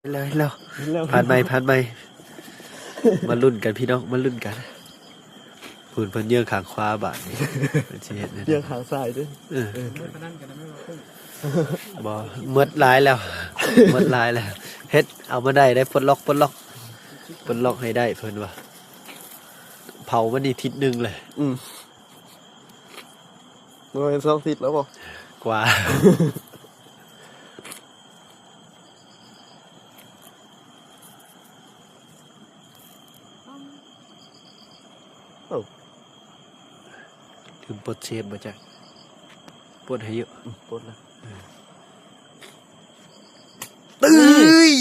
ເຫັນແລ້ວ ເຫັນແລ້ວ ເຫັນແລ້ວ ຜ່ານໃໝ່ ຜ່ານໃໝ່ ມາລຸ້ນກັນພີ່ນ້ອງ ມາລຸ້ນກັນ. ພຸ້ນເພິ່ນເຍືອງຂ້າງຂວາບາດນີ້ ເພິ່ນຊິເຮັດແນວໃດ ເຍືອງຂ້າງຊ້າຍເດ້. ເອີ ບໍ່ ໝົດຫຼາຍແລ້ວ ໝົດຫຼາຍແລ້ວ. ເຮັດເອົາມາໄດ້ ໄດ້ປົດລັອກ ປົດລັອກ ປົດລັອກໃຫ້ໄດ້ ເພິ່ນວ່າ ເຜົາມານີ້ທິດໜຶ່ງເລີຍ. ອືມ ບໍ່ແມ່ນສອງທິດແລ້ວບໍ່? ກວ່າ. ເອົ້າ ລືມປົດເຊຟບໍ່ຈັກ ປົດໃຫ້ຢູ່. ອືມ ປົດແລ້ວ. ເອີ ຕື້ຍ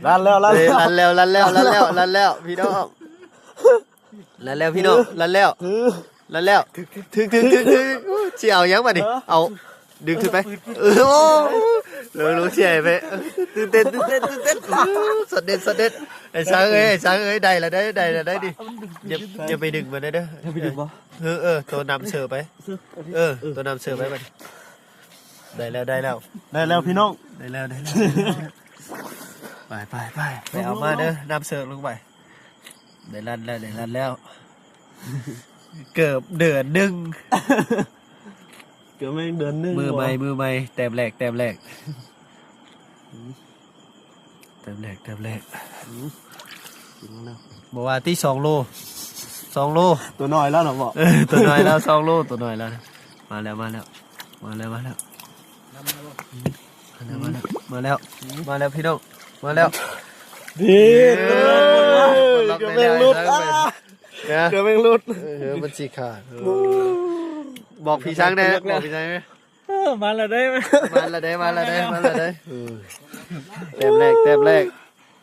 ລັນແລ້ວ ລັນແລ້ວ ເອີ ລັນແລ້ວ ລັນແລ້ວ ລັນແລ້ວ ລັນແລ້ວ ພີ່ນ້ອງ. ລັນແລ້ວພີ່ນ້ອງ ລັນແລ້ວ ລັນແລ້ວ ຖືກ ຖືກ ຖືກ ຖືກ. ຊິເອົາຫຍັງບາດນີ້? ເອົາ ດຶງຂຶ້ນໄປ. ເອີ ໂອ້ ລົງ ລົງ ສຽໄປ. ຕື່ນເຕັ້ນ ຕື່ນເຕັ້ນ ຕື່ນເຕັ້ນ. ໂອ້ ຊັດເດັດ ຊັດເດັດ. ໄອ້ຊ້າງເອີຍ ໄອ້ຊ້າງເອີຍ ໄດ້ລະ ໄດ້ ໄດ້ລະ ໄດ້ດິ. ຢ່າ ຢ່າໄປດຶງມັນເດີ ຢ່າໄປດຶງບໍ່? ເອີ ເອີ ໂຕນຳເສີໄປ. ເອີ ໂຕນຳເສີໄປບາດນີ້. ໄດ້ແລ້ວ ໄດ້ແລ້ວ ໄດ້ແລ້ວພີ່ນ້ອງ ໄດ້ແລ້ວ ໄດ້ແລ້ວ. ໄປ ໄປ ໄປ ໄປເອົາມາເດີ ນຳເສີລົງໄປ. ໄດ້ລັນແລ້ວ ໄດ້ລັນແລ້ວ ເກືອບເດືອນໜຶ່ງ ເກືອບແມ່ນເດືອນໜຶ່ງ. ມືໃໝ່ ບໍ່ ມືໃໝ່ ແຕ້ມແລກ ແຕ້ມແລກ ແຕ້ມແລກ ແຕ້ມແລກ. ອືມ ກິນແລ້ວ ບໍ່ວ່າຕິ ສອງໂລ ສອງໂລ. ຕົວນ້ອຍແລ້ວນະບໍ່? ເອີ ຕົວນ້ອຍແລ້ວ ສອງໂລ ຕົວນ້ອຍແລ້ວ. ມາແລ້ວ ມາແລ້ວ ມາແລ້ວ ມາແລ້ວ ມາແລ້ວ ມາແລ້ວ ມາແລ້ວ ມາແລ້ວພີ່ນ້ອງ ມາແລ້ວ. ດີ ເອີ ເກືອບແມ່ນຫຼຸດ ເກືອບແມ່ນຫຼຸດ. ເອີ ມັນຊິຂາດ. ບອກພີ່ຊ້າງແດ່ ບອກພີ່ຊ້າງແດ່. ເອີ ມາແລ້ວເດ້ ມາແລ້ວເດ້ ມາແລ້ວເດ້ ມາແລ້ວເດ້. ເອີ ແຕ້ມແລກ ແຕ້ມແລກ.